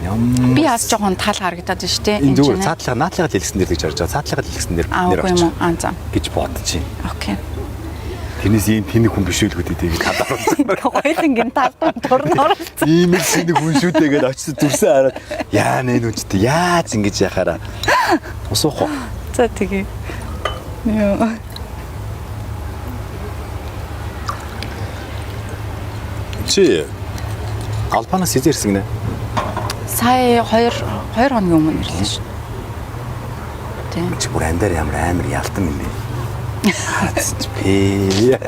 Ямар Би бас жоохон тал харагдаад байна шүү дээ. энэ зүгээр чинь, ээ. цаатлага наадлага хэлсэн дээр гэж харж байгаа. Цаатлага хэлсэн дээр Аа нэр үгүй юм авчих уу? Аа за. гэж бодож байна. Окей. Тэрнээс ийм тэнэг хүн биш үлгүүд дээ гэж талаар орсон. Хоёулангийн тал дунд дурн оролцсон. Ийм л тэнэг хүн шүү дээ гэж очиж зүрсэн хараад яа нэ нүн ч яаж ингэж яхаараа. Усуух уу? За тэгээ. Йоо. Чи Албанаас хизээ ирсэн гинэ? Сая 2 2 хоногийн өмнө ирлээ шүү. Тийм. Чи бүр амдаар ямар амар ялтан юм бэ? Пэ.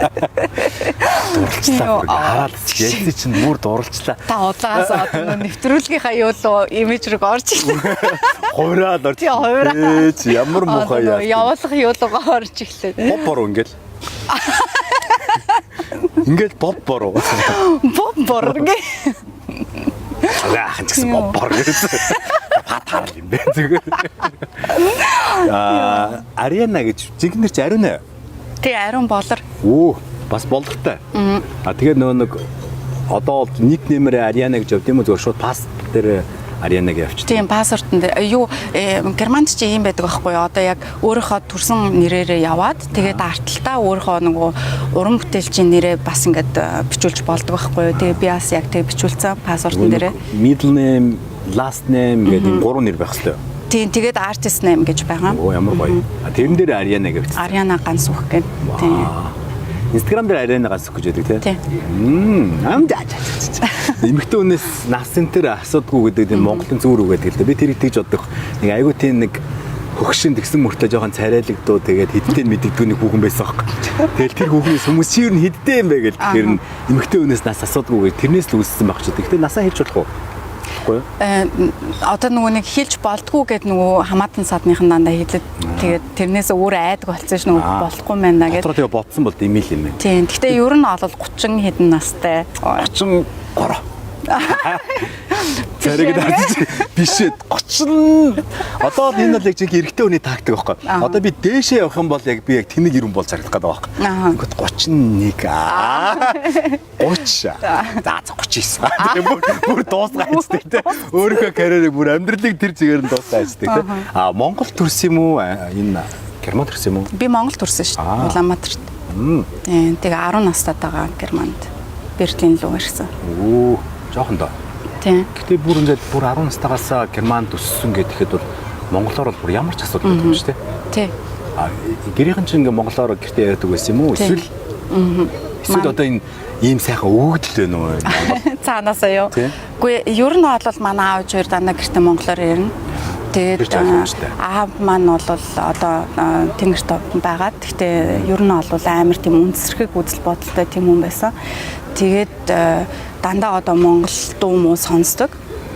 Дурлцлаа бүр хараад ялцсан чинь бүр дурлцлаа. Та удлаагаас одоо нөө нэвтрүүлгийнхаа юу л имиж рүү орж ирлээ. Хувраад орж. Тий, хувраад. Ээ, чи ямар муухай Одоо нөө яа. Явуулах юу л орж ирлээ. Боб бороо ингээл. Ингээл боб бороо. Боб бор гэ. Аахан ч гэсэн боб бор гэсэн. Пат харал юм бэ зүгээр. Аа, Ариана гэж жигнэр чи ариун ээ. Тий, ариун болор. Оо, бас болдогтой. А тэгээд нөгөө нэг одоо бол никнеймээр Ариана гэж явд юм уу зүгээр шууд паспорт дээр Ариана гэж явчихсан. Тийм паспортон дээр юу Германд чи ийм байдаг байхгүй юу? Одоо яг өөрийнхөө төрсэн нэрээрээ яваад тэгээд арталтаа өөрийнхөө нөгөө уран бүтээлчийн нэрээ бас ингээд бичүүлж болдог байхгүй юу? Тэгээ би бас яг тэг бичүүлсэн паспортон дээрээ. Middle name, last name гэдэг ийм гурван нэр байх хэрэгтэй. Тийм тэгээд artist name гэж байгаа. Оо ямар гоё. А тэрэн дээр Ариана гэж бичсэн. Ариана Гансүх гэх. Тийм. Instagram дээр Ариана Гансүх гэж байдаг тий. Тийм. Ам за за за. Эмэгтэй хүнээс нас энэ төр асуудгүй гэдэг тийм Монголын зүүр үг гэдэг л дээ. Би тэрийг тэгж боддог. Нэг айгуу тийм нэг хөгшин тэгсэн мөртөө жоохон царайлагдуу тэгээд хэдтэй нь мэддэгдүү нэг хүүхэн байсан аахгүй. Тэгэл тэр хүүхнээс хүмүүс чи юу н хэдтэй юм бэ гэл тэгэхээр нь эмэгтэй хүнээс нас асуудгүй гэж тэрнээс л үүссэн байх ч. Гэхдээ насаа хэлж болох уу? Болохгүй юу? Одоо нөгөө нэг хэлж болдгоо гэд нөгөө хамаатан садныхан дандаа хэлээд тэгээд тэрнээс өөр айдаг болсон ш нөгөө болохгүй мэн да гэд. Дотроо тэгээ бодсон бол димэл юм байна. Тийм. Гэхдээ ер нь бол 30 хэдэн настай. 33. Царайг даарч биш ээ 30. Одоо л энэ бол яг жинхэнэ эрэгтэй хүний тактик байхгүй. Одоо би дээшээ явах юм бол яг би яг тэнэг ирэн болж харагдах гэдэг байхгүй. Тэгэхэд 31 аа 30. За за 39. Тэгээ бүр дуусгаа хайцдаг те. Өөрийнхөө карьерийг бүр амьдралыг тэр чигээр нь дуусгаа хайцдаг те. А Монгол төрсөн юм уу? Энэ Герман төрсөн юм уу? Би Монгол төрсөн шүү дээ. Улаанбаатарт. Тийм. Тэгээ 10 настай байгаа Германд. Берлин руу ирсэн. Өө, жоохон доо. Тийм. Гэтэ бүр ингээд бүр 10 настайгаас Германд өссөн гэхэд бол монголоор бол бүр ямар ч асуудал байдаг юм шүү дээ. Тий. А гэрийнхэн чинь ингээд монголоор гэртээ ярьдаг байсан юм уу? Тий. Эсвэл эсвэл одоо энэ ийм сайхан өгөгдөл байна уу? Монгол Цаанаасаа юу? Тий. Үгүй ер нь бол манай аав ээж хоёр дандаа гэртээ монголоор ярина. Тэгээд Тэр ч ойлгомжтой. аав маань бол одоо тэнгэрт байгаад гэхдээ ер нь бол амар тийм үнсрэхэг үзэл бодолтой тийм хүн байсан. Тэгээд дандаа одоо монгол дуу муу сонсдог.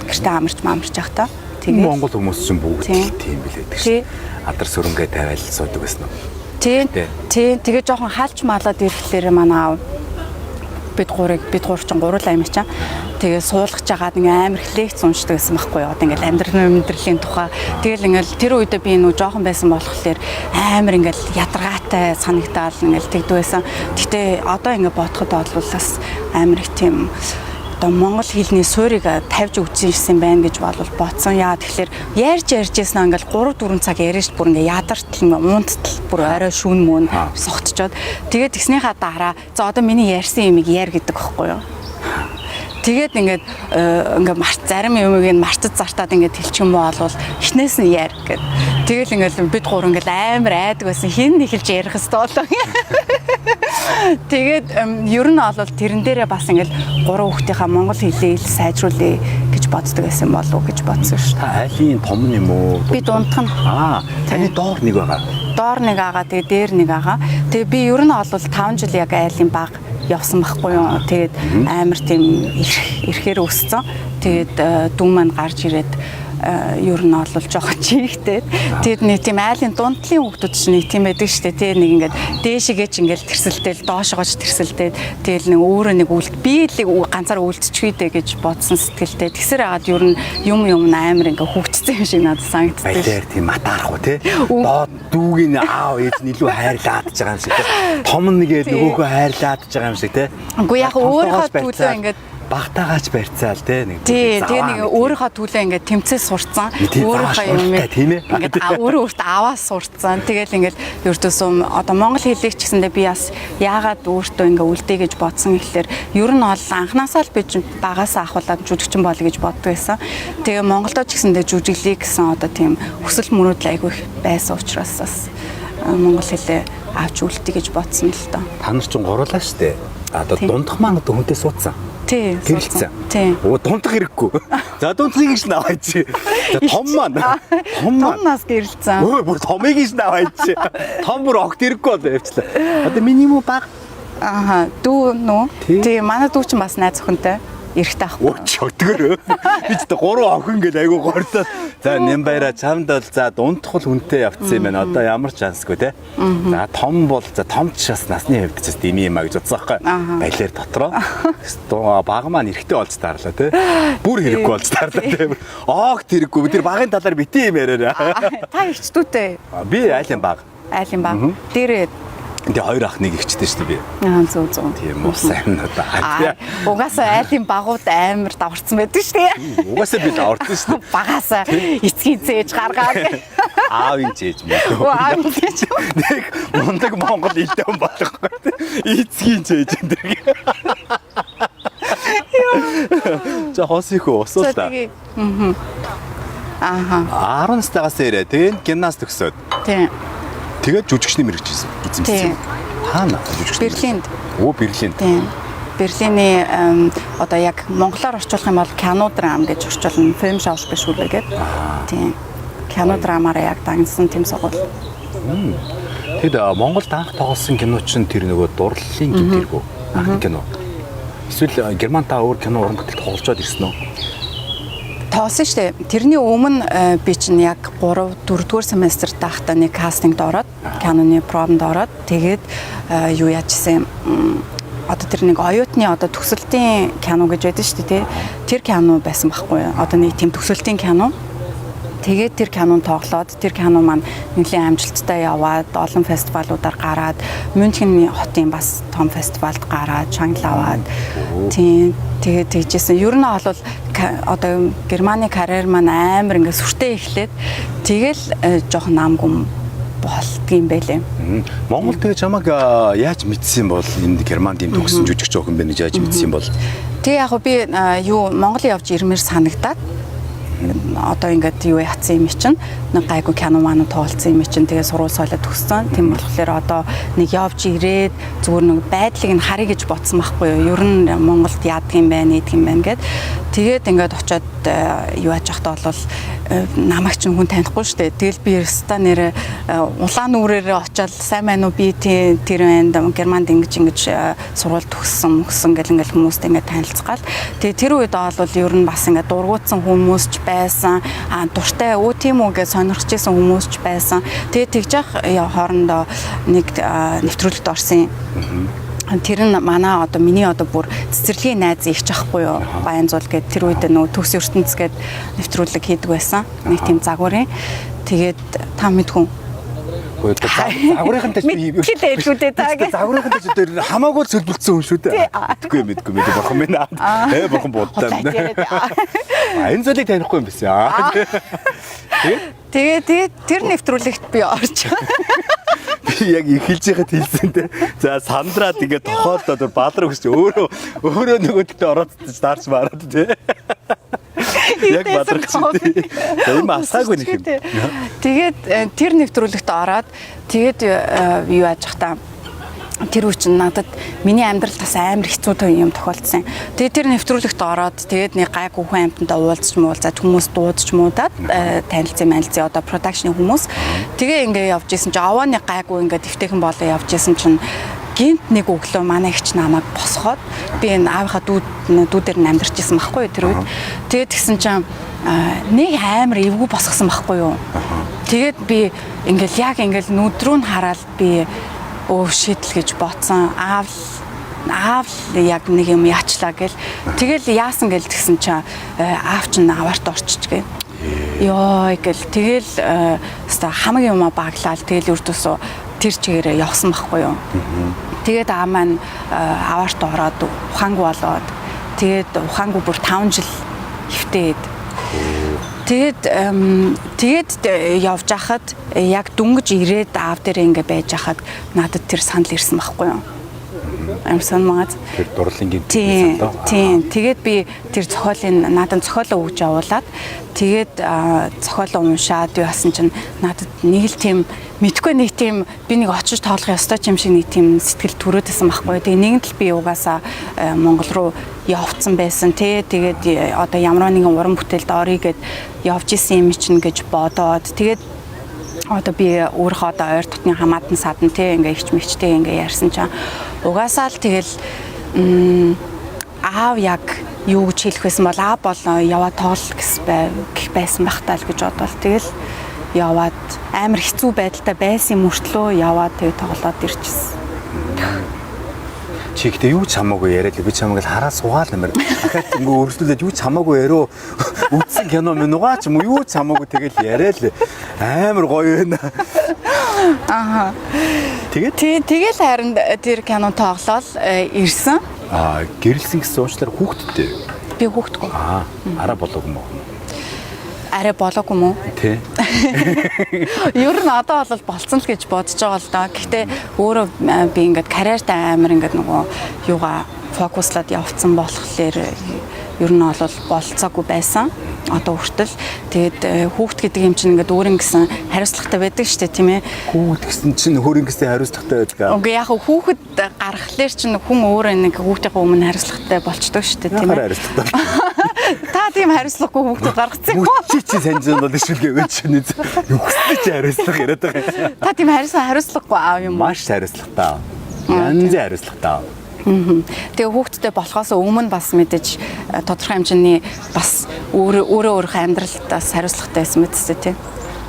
Гэртээ амарч маамарч явах та. Тэгээд Монгол хүмүүс чинь бүгд Тий. л тийм билээ гэдэг Тий. чинь. Адар сүрэнгээ тавиал суудаг байсан уу? Тийм. Тий. Тийм. Тэгээ жоохон халж малаад ирэхлээр манай аав бид гурыг бид гур чинь гурлаа юм чинь. Тэгээ суулгаж агаад ингээ амар их лекц уншдаг гэсэн байхгүй юу. Одоо ингээл амьдралын тухай. Тэгэл ингээл тэр үедээ би нүү жоохон байсан болохоор амар ингээл ядаргаатай санагдаал ингээл тэгдэг байсан. Гэтэ одоо ингээ бодоход бол бас амар их тийм одоо монгол хэлний суурийг тавьж өгсөн юм байна гэж бол бодсон. Яа тэгэхээр ярьж ярьжсэн ингээл 3 4 цаг яриаш бүр ингээ ядартал ингээ уунттал бүр орой шүүн мөн согтчоод тэгээд тэгснийхаа дараа за одоо миний ярьсан юмыг яар гэдэг байхгүй юу. Тэгээд ингээд ингээ март зарим юмыг нь мартаж зартаад ингээд хэлчих юм бол эхнээс нь яар гэд. Тэгэл ингээд бид гур ингээд амар айдаг байсан. Хин эхэлж ярих хэвээр болоо. Тэгээд ер нь бол тэрэн дээрээ бас ингээд гурван хүүхдийнхаа монгол хэлийг ил сайжруулъя гэж боддог байсан болов уу гэж бодсон шүү. Та айлын том нь юм уу? Би дундх нь. Аа, таны доор нэг байгаа. Доор нэг агаа тэгээ дээр нэг агаа. Тэгээ би ер нь бол 5 жил яг айлын баг явсан байхгүй юу. Тэгээд амар тийм ирэхээр өссөн. Тэгээд дүү маань гарч ирээд ер нь бол жоохон чийгтэй. Тэгээд нэг тийм айлын дундлын хүүхдүүд чинь нэг тийм байдаг шүү дээ. Тэ нэг ингээд дээшигээ ч ингээд тэрсэлдээл, доошогоо ч тэрсэлдээд тэгэл нэг өөрөө нэг үлд би л ганцаар үлдчихвээ дээ гэж бодсон сэтгэлтэй. Тэгсэр хагаад ер нь юм юм амар ингээд хөгжсөн юм шиг надад санагддаг. Балиар тийм матаарах уу те? Доод дүүгийн аав ээж нь илүү хайрлаад ч байгаа юм шиг те. Том нэгээд нөгөөхөө хайрлаад ч байгаа юм шиг те. Үгүй яг өөрийнхөө төлөө ингээд Багтаагаач барьцаал те нэг. Тий, тэгээ нэг өөрийнхөө төлөө ингээд тэмцэл сурцсан. Өөрийнхөө юм тийм ээ. Ингээд өөрөө өөртөө аваа сурцсан. Тэгэл ингээд ердөөсөө одоо монгол хэлийг ч гэсэндээ би бас яагаад өөртөө ингээд үлдээ гэж бодсон ихлээр ер нь бол анханасаа л би багасаа ахуулаад жүжигчин болъё гэж боддог байсан. Тэгээ Монголдо ч гэсэндээ жүжиглэе гэсэн одоо тийм хүсэл мөрөөдөл айгүй их байсан учраас бас монгол хэлээ авч үлдээ гэж бодсон л доо. Та нар ч гурлаа штэ. Одоо дундах маань одоо хүнтэй суудсан. Тий. Гэрэлтсэн. Тий. Оо дундах хэрэггүй. За дундахыг ш наваач. За том маань. Том маань. Том нас гэрэлтсэн. Өө бүр томыг ш наваач. Том бүр огт хэрэггүй болоо явчлаа. Одоо миний юм уу баг? Ааха, дүү нүү. Тий, манай дүү чинь бас найз охинтой. Эрэгтэй ахгүй. Өө чөтгөр. Би ч гурван охин гэл айгу гордоо. За Нямбайраа чамд бол за дундах бол хүнтэй явцсан юм байна. Одоо ямар ч шансгүй те. За том бол за том ч бас насны хувьд ч бас дими юм а гэж бодсон байхгүй. Балиар дотроо. Баг маань эрэгтэй болж таарлаа те. Бүр хэрэггүй болж таарлаа те. Огт хэрэггүй. Тэр багын талаар бити юм яриараа. Та эрчдүүтэй. Би айлын баг. Айлын баг. Дээрээ Тэгээ хоёр ах нэг ихчтэй шүү дээ би. Аа зөв зөв. Тийм үү сайн надаа. Угаасаа айлын багууд амар даварцсан байдаг шүү дээ. Угаасаа би даварцсан шүү дээ. Багаасаа эцгийн зээж гаргаад. Аавын зээж мэдээ. Аавын зээж. Нэг мундаг Монгол илдээн болохгүй. Эцгийн зээж энэ дэр. За хос их үү усуу та. Ааха. 10 настайгаас ирээ. Тэгээд гимнаст төгсөөд. Тийм. Тэгээд жүжигчний мэрэгч эзэмшсэн. Хаана жүжигчний? Берлинд. Өө Берлинд. Тийм. Берлиний одоо яг монголоор орчуулах юм бол кино драм гэж орчуулна. Film Schauspielschule гэдэг. Тийм. Кино драмаараа яг дагнсан тэм сургууль. Тэгэд Монголд анх тоглосон кино чинь тэр нөгөө дурлалын гэмт хэрэг үү? Анхны кино. Эсвэл Герман та өөр кино уран бүтээл тоглолцоод ирсэн үү? Тоглосон шүү дээ. Тэрний өмнө би чинь яг 3 4-р семестрт байхдаа нэг кастингд ороод, киноны пробнд ороод тэгээд юу яажсэн одоо тэр нэг оюутны одоо төгсөлтийн кино гэж байдаг шүү дээ, тий. Тэр кино байсан байхгүй юу? Одоо нэг тийм төгсөлтийн кино. Тэгээд тэр кинонд тоглоод тэр кино маань нэлийн амжилттай яваад олон фестивалуудаар гараад Мюнхен хотын бас том фестивалд гараад шагнал аваад тийм тэгээд тэгжсэн. Ер нь бол одоо Германы карьер маань амар ингээд сүртэй эхлээд тэгэл жоохон нам гүм болдгийм байлээ. Монгол тэгээ чамайг яаж мэдсэн бол энд Германд юм төгссөн жүжигч охин байна гэж яаж мэдсэн бол? Тэг яг би юу Монгол явж ирмээр санагдаад одоо ингээд юу яатсан юм чинь нэг гайгүй кино маань тоглолцсон юм чинь тэгээ сургууль соёлоо төгссөн. Тийм болохоор одоо нэг явж ирээд зүгээр нэг байдлыг нь харъя гэж бодсон байхгүй юу. Ер нь Монголд яадаг юм байна, ийдэг юм байна гэд. Тэгээд ингээд очиод юу яаж явахдаа бол намайг чинь хүн танихгүй шүү дээ. Тэгэл би ерөөсөө нэр улаан нүрээрээ очиод сайн байна уу би тэр байна Германд ингэж ингэж сургууль төгссөн мөксөн гэл ингээл хүмүүстэй ингээд танилцгаал. Тэгээ тэр үед бол ер нь бас ингээд дургуутсан хүмүүс ч байсан. А дуртай өө тийм үү гэж сонирхож исэн хүмүүс ч байсан. Тэгээ тэгж яах хоорондоо нэг нэвтрүүлэгт орсон юм. Тэр нь манай одоо миний одоо бүр цэцэрлэгийн найз их ч ахгүй юу Баянзуул гээд тэр үед нөгөө төгс ертөнц гээд нэвтрүүлэг хийдэг байсан. Нэг тийм загварын. Тэгээд та мэдхүн. Загварынхантай ч би хэлээ та гэ. Загварынхантай ч тэр хамаагүй цөлбөлдсөн хүн шүү дээ. Мэдгүй мэдгүй мэдээ бурхан минь. Ээ бурхан буудтаа. Энэ зүйлийг танихгүй юм биш аа. Тэгээ тэгээд тэр нэвтрүүлэгт би орж. Би яг эхэлж байхад хэлсэн те. За сандраад ингээд тохиолдоод бадраг өсч өөрөө өөрөө нөгөөдөлтөд ороод дарж мараад те. Яг бадраг чи. За юм асаагүй нэг юм. Тэгээд тэр нэвтрүүлэгт ороод тэгээд юу яаж бах та тэр үе чинь надад миний амьдрал бас амар хэцүү юм тохиолдсон. Тэгээд тэр нэвтрүүлэгт ороод тэгээд нэг гайгүй хүн амьтантай уулзч муулзаад хүмүүс дуудаж муудаад танилцсан мэлзээ одоо продакшны хүмүүс. Тэгээ ингээ явж исэн чинь аваа нэг гайгүй ингээ дэвтэйхэн болоо явж исэн чинь гинт нэг өглөө манай эгч намайг босгоод би энэ аавынхаа дүүдээр нь амьдарч исэн байхгүй юу тэр үед. Тэгээд тэгсэн чинь нэг амар эвгүй босгосон байхгүй юу. Тэгээд би ингээл яг ингээл нүд рүү нь хараад би өө шийдэл гэж бодсон. Аав яг нэг юм яачлаа гэл. Тэгэл яасан гэл тэгсэн чинь аав чинь аваарт орчиж гээ. Йой гэл тэгэл өстой хамаг юмаа баглаал тэгэл өрдөөсөө тэр чигээрээ явсан байхгүй юу. Тэгээд аа маань аваарт ороод ухаангүй болоод Тэгээд ухаангүй бүр 5 жил хөвтөөд. Тэгээд явж хахад яг дөнгөж ирээд аав дээр ингээ байж хахад надад тэр санал ирсэн байхгүй юу? Амар сан магаз. Тэр дурлалын гэмт санал. Тийм. Тэгээд би тэр зохиолын надан зохиолоо өгж явуулаад тэгээд зохиолоо уншаад яасан чинь надад нэг л тийм мэдгүй нэг тийм би нэг очиж тоолох ёстой юм шиг нэг тийм сэтгэл төрөөд байсан байхгүй. Тэгээ нэгэн тал би угаасаа Монгол руу явцсан байсан тий. Тэгээд одоо ямар нэгэн уран бүтээлд орё гэд явж исэн юм чинь гэж бодоод тэгээд одоо би өөрийнхөө одоо ойр дотны хамаатан садан тий ингээ ихч мэгчтэй ингээ ярьсан чинь угаасаа л тэгэл аав яг юу гэж хэлэх байсан бол аав бол яваа тоол гэс гэх байсан байх таа л гэж бодвол тэгэл яваад амар хэцүү байдалтай байсан мөртлөө яваад тэгээ тоглоод ирчихсэн. Чи гэхдээ юу ч хамаагүй яриад л би чамайг л хараа суугаал нэмэр. Дахиад ингээ өргөжлүүлээд юу ч хамаагүй ярио. Үдсэн кино минь угаа ч юм уу юу ч хамаагүй тэгэл яриад л амар гоё байна. Аха. Тэгээд тэгэл харин тэр кино тоглоод ирсэн. Аа, гэрэлсэн гэсэн уучлаар хүүхэдтэй. Би хүүхэдгүй. Аа, араа болоогүй юм уу? Арай болоогүй юм уу? Тэ. Ер нь одоо бол болцсон л гэж бодож байгаа л доо. Гэхдээ өөрөө би ингээд карьертаа амар ингээд нөгөө юугаа фокуслаад явцсан болохоор ер нь бол болцоогүй байсан. Одоо хүртэл тэгээд хүүхд гэдэг юм чинь ингээд өөр ингэсэн хариуцлагатай байдаг шүү дээ, тийм ээ. Хүүхд гэсэн чинь өөр ингэсэн хариуцлагатай байдаг. Үгүй яг хүүхэд гаргахлаар чинь хүн өөрөө нэг хүүхдийнхээ өмнө хариуцлагатай болчдөг шүү дээ, тийм ээ. Хариуцлагатай. Та тийм хариуцлагагүй хүүхдэд гаргацсан юм уу? Чи чи санжин бол ишүүлгээ өгч чинь юу хүсдэг чи хариуцлага яриад байгаа. Та тийм хариуцлагагүй аав юм уу? Маш хариуцлагатай. Янзын хариуцлагатай. Тэгээ хүүхдтэй болохоос өмнө бас мэдээж тодорхой хэмжээний бас өөрөө өөрийнхөө амьдралд бас хариуцлагатай байсан мэт тийм.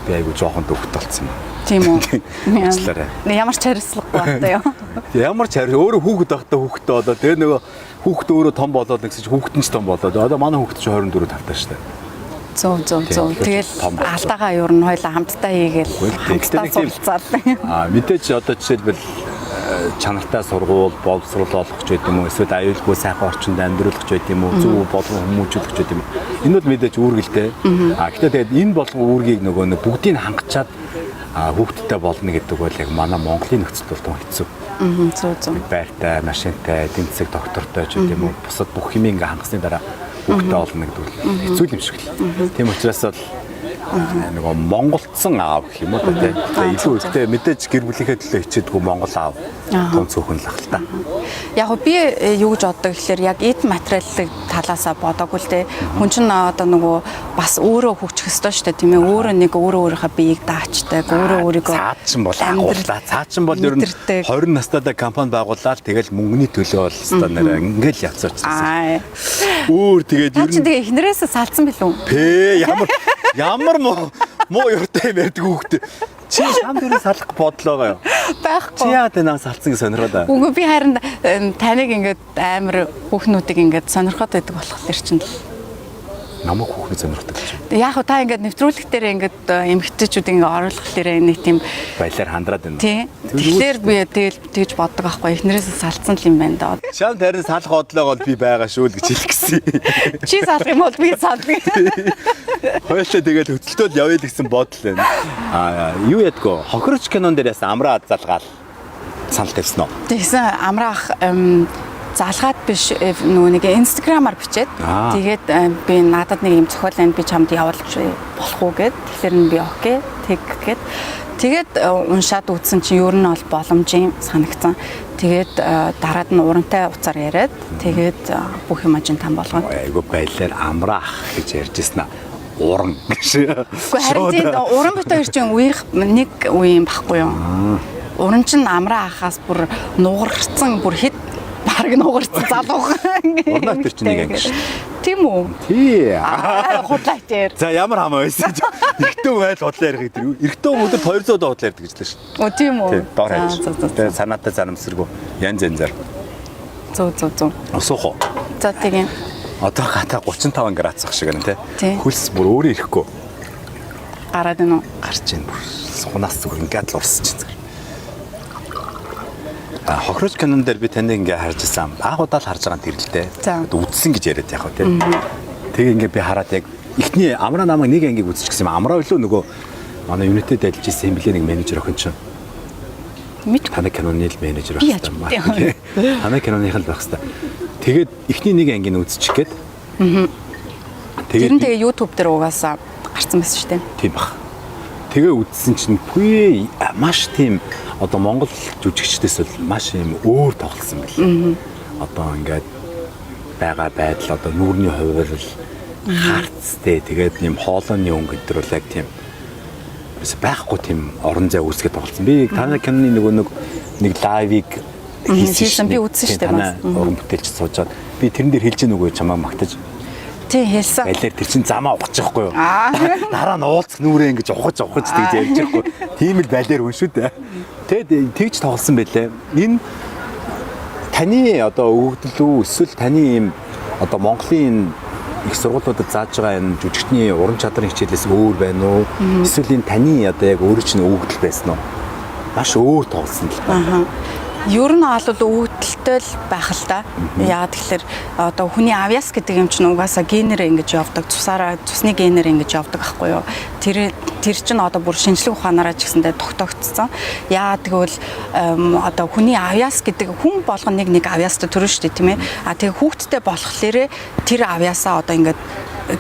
Би айгу жоохон дөхт болцсон юм. Тийм үү? Уучлаарай. Ямар ч хариуцлагагүй байна юу? Ямар ч хариу өөрөө хүүхэд байхдаа хүүхдтэй болоо. Тэгээ нөгөө хүүхэд өөрөө том болоод нэгсэн чи хүүхэд нь ч том болоод. Одоо манай хүүхэд чи 24 тавтай шүү дээ. Зөв. Тэгэл алдаагаа ер нь хоёлаа хамтдаа хийгээл хамтдаа суралцаал. Аа мэдээж одоо жишээлбэл чанартай сургууль, боловсрол олгох ч байд юм уу, эсвэл аюулгүй сайхан орчинд амьдруулах ч байд юм уу, зөв болгон хүмүүжүүлэх ч байд юм уу. Энэ бол мэдээж үүрэг л дээ. А гэхдээ тэгээд энэ болгон үүргийг нөгөө нэг бүгдийг хангачаад хүүхдтэй болно гэдэг бол яг манай Монголын нөхцөлд бол тун хэцүү. Зөв. Байртай, машинтай, эдийн засаг доктортой ч гэдэм үү, бусад бүх юм ингээ хангасны дараа хүүхдтэй болно гэдэг бол хэцүү юм шиг л. Тийм учраас бол нөгөө монголцсон аав гэх юм уу та тий. Илүү ихтэй мэдээж гэр бүлийнхээ төлөө хичээдэггүй монгол аав тун цөөхөн л ах л та. Яг би юу гэж боддог гэхээр яг эд материалын талаасаа бодоогүй л дээ. Хүн чинь одоо нөгөө бас өөрөө хөгжих ёстой шүү дээ, тийм ээ. Өөрөө нэг өөрөө өөрийнхөө биеийг даачдаг, өөрөө өөрийгөө цаад чинь бол агууллаа. Цаад чинь бол ер нь 20 настайдаа компани байгууллаа л тэгэл мөнгөний төлөө бол ёстой нэрээ ингээл явцсан. Өөр тэгээд ер нь тэгээ эхнэрээсээ салцсан билүү? Пэ ямар муу юртай юм ярьдаг хүүхдээ. Чи шам дээрээ салах бодлоо байгаа юу? Байхгүй. Чи яагаад энэ салцсан гэж сонирхоод байна? Үгүй би харин таныг ингээд амар хүүхнүүдийг ингээд сонирхоод байдаг болохоор чинь л намайг хүүхний сонирхдаг гэж. Яг та ингээд нэвтрүүлэг дээр ингээд эмэгтэйчүүд ингээд оруулах дээр нэг тийм баялаар хандраад байна. Тийм. Тэгэхээр би тэгэл тэгж боддог аахгүй. Эхнэрээс салцсан л юм байна даа. Шам тарин салах бодлоо бол би байгаа шүү л гэж хэлэх гэсэн. Чи салах юм бол би сална. Хоёулаа тэгэл хөдөлтөөл явъя л гэсэн бодол байна. Аа юу ядгүй. Хохирч кинон дээр яасан амраа залгаал санал тавьсан уу? Тэгсэн амраах залгаад биш нөгөө нэг инстаграмаар бичээд тэгээд би надад нэг юм зохиол байна би чамд явуулж болох уу гэд тэгэхээр нь би окей тэг гэд тэгээд уншаад үзсэн чинь ер нь бол боломжийн санагцсан. Тэгээд дараад нь урантай уцаар яриад тэгээд бүх юм ажин там болгоод айгу байлаар амраах гэж ярьж ирсэн аа. Уран гэж. Үгүй харин тийм уран бит хоёр чинь үеих нэг үе юм баггүй юу? Уран чинь амраа ахаас бүр нугарцсан бүр хэд бараг нугарцсан залуухан. Урнаа тэр чинь нэг анги шүү. Тийм үү? Тий. Худлаа дээр. За ямар хамаа байсан чи. Эрэгтэй хүн айл худлаа ярих гэдэг. Эрэгтэй хүн өдөрт 200 удаа худлаа ярьдаг гэж лээ шүү. Оо тийм үү? Доор хайж. Тэгээ санаатай занамсэргүй янз янзаар. Зөв. Усуух уу? За тийм. Одоо гата 35 градус ах шиг байна тий. Хөлс бүр өөрөө ирэхгүй. Гараад байна уу? Гарч байна бүр. Сунаас зүгээр ингээд л урсаж чинь. Хохирогч кинон дээр би таныг ингээ харж исэн. Анх удаа л харж байгаа юм тэр л дээ. Үдсэн гэж яриад яг хөө тий. Тэгээ ингээ би хараад яг эхний Амраа намайг нэг ангийг үзчихсэн юм. Амраа билүү нөгөө манай United ажиллаж исэн юм билээ нэг менежер охин чинь. Мэдгүй. Танай киноны л менежер байх хэрэгтэй. Танай киноных л байх хэрэгтэй. Тэгээд эхний нэг ангийг үзчих гээд. Тэгээд тэр нь тэгээ YouTube дээр угаасаа гарцсан байсан шүү дээ. Тийм бах. Тэгээ үзсэн чинь пүй маш тийм одоо Монгол жүжигчдээс бол маш юм өөр тоглосон байл. Одоо ингээд байгаа байдал одоо нүүрний хувирал харцтай тэгээд юм хоолойны өнгө энэ төр бол яг тийм байхгүй тийм орон зай үүсгээд тоглосон. Би танай киноны нөгөө нэг лайвыг хийсэн би үзсэн шүү дээ. Танай уран бүтээлч суужаад би тэрэн дээр хэлж гин үгүй чамаа магтаж. Тийм хэлсэн. Балер тэр чин замаа ухаж байхгүй юу? Дараа нь уулзах нүрээ ингэж ухаж тэгж ярьж байхгүй. Тийм л балер хүн шүү дээ. Тэгэд тэгж тоглосон байлээ. Энэ таны одоо өгөгдөл үү эсвэл таны ийм одоо Монголын их сургуулиудад зааж байгаа энэ жүжигчний уран чадрын хичээлээс өөр байна уу? Эсвэл энэ таны одоо яг өөрөө чинь өгөгдөл байсан уу? Маш өөр тоглосон л байна. Ер нь бол өгөгдөлтэй л байх л та. Яагаад тэгэхээр одоо хүний авьяас гэдэг юм чинь угаасаа генээр ингэж явдаг. Цусаараа цусны генээр ингэж явдаг байхгүй юу? Тэр чинь одоо бүр шинжлэх ухаанаараа ч гэсэндээ тогтоогдсон. Яагаад гэвэл одоо хүний авьяас гэдэг хүн болгон нэг авьяастай төрнө шүү дээ, тийм ээ. А тэгээ хүүхдтэй болохлээрээ тэр авьяасаа одоо ингээд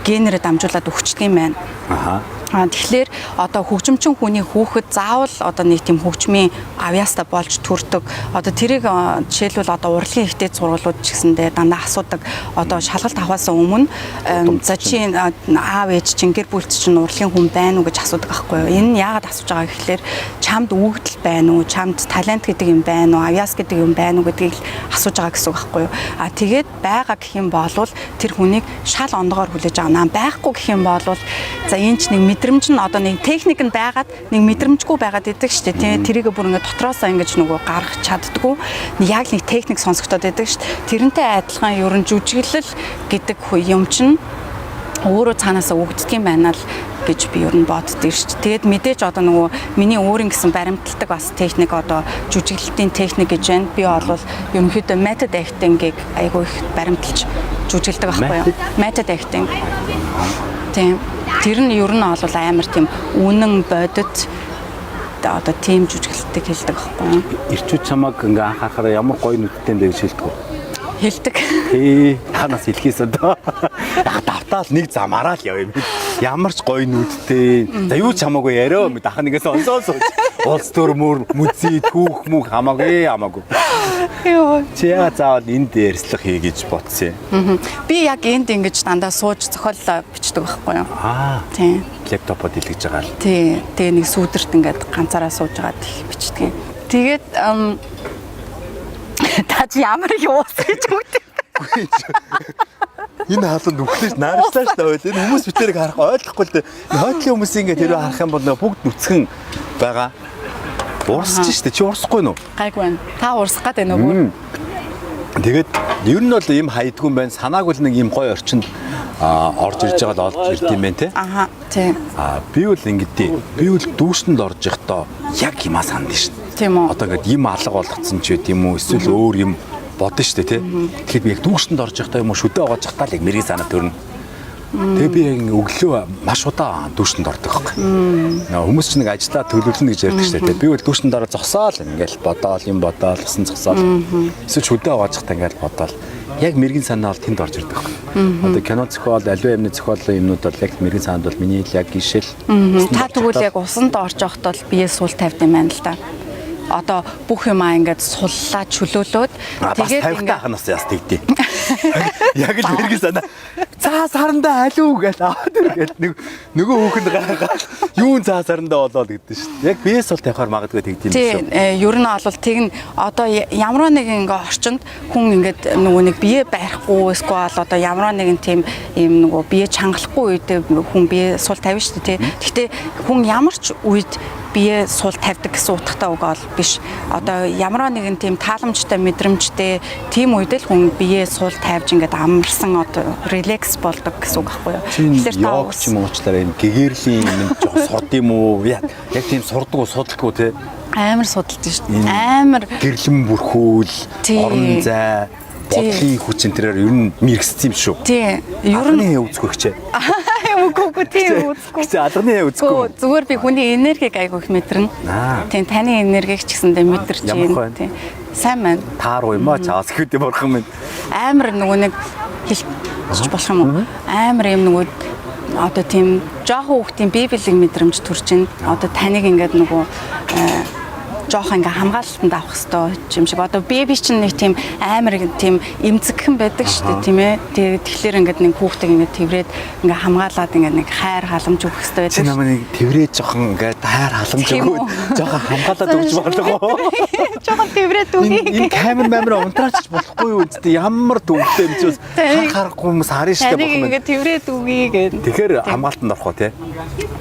генээрээ дамжуулаад өгчдөг юм байна. Аха. Тэгэхээр одоо хөгжимчин хүний хүүхэд заавал одоо нэг тийм хөгжмийн авьяастай болж төрдөг. Одоо тэрийг жишээлбэл одоо урлагийн ихтэй сургуулиуд ч гэсэндээ дандаа асуудаг. Одоо шалгалт авахаас өмнө за чи аав ээж чинь гэр бүлт чинь урлагийн хүн байна уу гэж асуудаг байхгүй юу? Энэ нь яагаад асууж байгаа гэхлээр чамд өгөгдөл байна уу? Чамд талент гэдэг юм байна уу? Авьяас гэдэг юм байна уу гэдгийг л асууж байгаа гэсэн үг байхгүй юу? А тэгээд байгаа гэх юм бол тэр хүнийг шал ондгоор хүлээж авна. Байхгүй гэх юм бол за энэ ч нэг мэдрэмж нь одоо нэг техник нь байгаад нэг мэдрэмжгүй байгаад идэг шүү дээ. Тийм тэрийг бүр ингээд дотроосоо ингэж нөгөө гаргах чаддгүй. Яг нэг техник сонсогдоод идэг шүү дээ. Тэрнтэй адилхан ер нь жүжиглэл гэдэг юм чинь өөрөө цаанаасаа өгддөг юм байна л гэж би ер нь боддөө шүү дээ. Тэгээд мэдээж одоо нөгөө миний өөрийн гэсэн баримталдаг бас техник одоо жүжиглэлтийн техник гэж байна. Би бол ерөнхийдөө method acting-ийг айгүй их баримталж жүжиглэдэг байхгүй юу? Method acting. Тийм. Тэр нь ер нь бол амар тийм үнэн бодит одоо тийм жүжиглэлтийг хэлдэг байхгүй юу? Ирчүүд чамайг ингээ анх харахаараа ямар гоё нүдтэй юм бэ гэж хэлдэг үү? Хэлдэг. Тий, танаас хэлхийс одоо. Яг давтаал нэг замаараа л яв юм. Ямар ч гоё нүдтэй. За юу ч хамаагүй яриа мэд ах нэгээс онцоо сууж. Улс төр мөр мүзий түүх мүх хамаагүй хамаагүй. Йоо. Чи яа заавал энд ярьслах хий гэж бодсон юм? Би яг энд ингэж дандаа сууж зохиол бичдэг байхгүй юу? Аа. Тийм. Лэптопоо дэлгэж байгаа л. Тий. Тэгээ нэг сүүдэрт ингээд ганцаараа сууж байгаад их бичдэг юм. Тэгээд та чи ямар их уус гэж өгдөг. Энэ хаалт нүхлэж наарчлаа шүү дээ. Энэ хүмүүс битэрэг харах ойлгохгүй л дээ. Хойтлын хүмүүс ингээд тэрөө харах юм бол бүгд нүцгэн байгаа. Уурсч шүү дээ. Чи уурсахгүй нү? Гайгүй байна. Та уурсах гээд байна уу бүр? Тэгээд ер нь бол ийм хайдгүй юм байна. Санааг бол нэг ийм гоё орчинд орж ирж байгаа л олж ирд юм байна те. Аха. Тийм. Аа би бол ингэдэй. Би бол дүүшинд орж ихдоо яг юмаа санд шин. Тийм үү. Одоо ингээд юм алга болгоцсон ч байд юм уу эсвэл өөр юм бодно шүү дээ тий. Тэгэхээр би яг дүүшинд орж ихдаа юм уу шүдэ оогож ихдаа л яг мэрэгэн санаа төрнө. Тэгээ би яг өглөө маш удаан дүүшинд ордог байхгүй. Хүмүүс ч нэг ажиллаа төлөвлөнө гэж ярьдаг шүү дээ. Би бол дүүшинд ороо зогсоол ингээл бодоол юм бодоол усан зогсоол. Эсвэл шүдэ оогож ихдаа ингээл бодоол. Яг мэрэгэн санаа бол тэнд орж ирдэг байхгүй. Одоо кино зохиол, аливаа юмны зохиол юмнууд бол яг мэрэгэн санаанд бол миний л яг гişэл. Та тэгвэл яг усанд орж явахдаа л бие сул тавьд юм байна л да. Одоо бүх юмаа ингээд суллаа чөлөөлөөд тэгээд ингээд ахнаас яс тэгдээ. Яг л мэрэгэн санаа. Цаа сарандаа алиу гэж аваад ир гэл нэг нөгөө хүүхэнд гайхаад юун цаа сарандаа болоод гэдэг шүү дээ. Яг биес бол тавихаар магадгүй тэгдэм юм шүү. Тийм ер нь бол тэгнэ одоо ямар нэгэн ингээ орчинд хүн ингээд нөгөө нэг бие барихгүй эсвэл одоо ямар нэгэн тийм юм нөгөө бие чангалахгүй үед хүн бие сул тавина шүү дээ тий. Гэхдээ хүн ямар ч үед бие сул тавьдаг гэсэн утгатай үг бол биш. Одоо ямар нэгэн тийм тааламжтай мэдрэмжтэй тийм үед л хүн бие сул тавьж ингээд амарсан одоо релакс болдог гэсэн үг байхгүй юу? Тэгэхээр та йог ч юм уучлаарай энэ гэгэрлийн юм жоохон сурд юм уу? Яг тийм сурдаг уу, судалдаггүй те? Амар судалдаг шүү дээ. Амар гэрлэн бүрхүүл, орон зай, бодлын хүч энэ тэрээр ер нь мэрэгссэн юм шүү. Тийм. Ер нь үзэхгүй хчээ. Үгүй тийм үзэхгүй. Гэтэ алганы үзэхгүй. Зүгээр би хүний энергийг айгүй их мэдэрнэ. Тийм, таны энергийг ч гэсэндээ мэдэрч байна. Тийм. Сайн байна. Тааруу юм аа чаас гэхэд бурхан минь. Амар нөгөө нэг хэлчих болох юм уу? Амар юм нөгөө одоо тийм жоохон хүүхдийн бие биелэг мэдрэмж төрж байна. Одоо таныг ингээд нөгөө жоохон ингээ хамгаалалтанд авах хэрэгтэй юм шиг. Одоо беби чинь нэг тийм амар тийм эмзэгхэн байдаг шүү дээ, тийм ээ. Тэгэхээр ингээд нэг хүүхдийг ингээд тэрврээд ингээ хамгаалаад ингээд нэг хайр халамж өгөх хэрэгтэй байдаг. Чи намайг нэг тэрврээд жоохон ингээд хайр халамж өгөөд жоохон хамгаалаад өгч болох уу? Жоохон тэрврээд өгье. Энэ камер мамер унтраач болохгүй юу үстэ ямар дүнтэй юм чи бас харахгүй хүмүүс харна шүү дээ бурхан. Ингээд тэрврээд өгье гэдэг. Тэгэхээр хамгаалтанд орох уу те?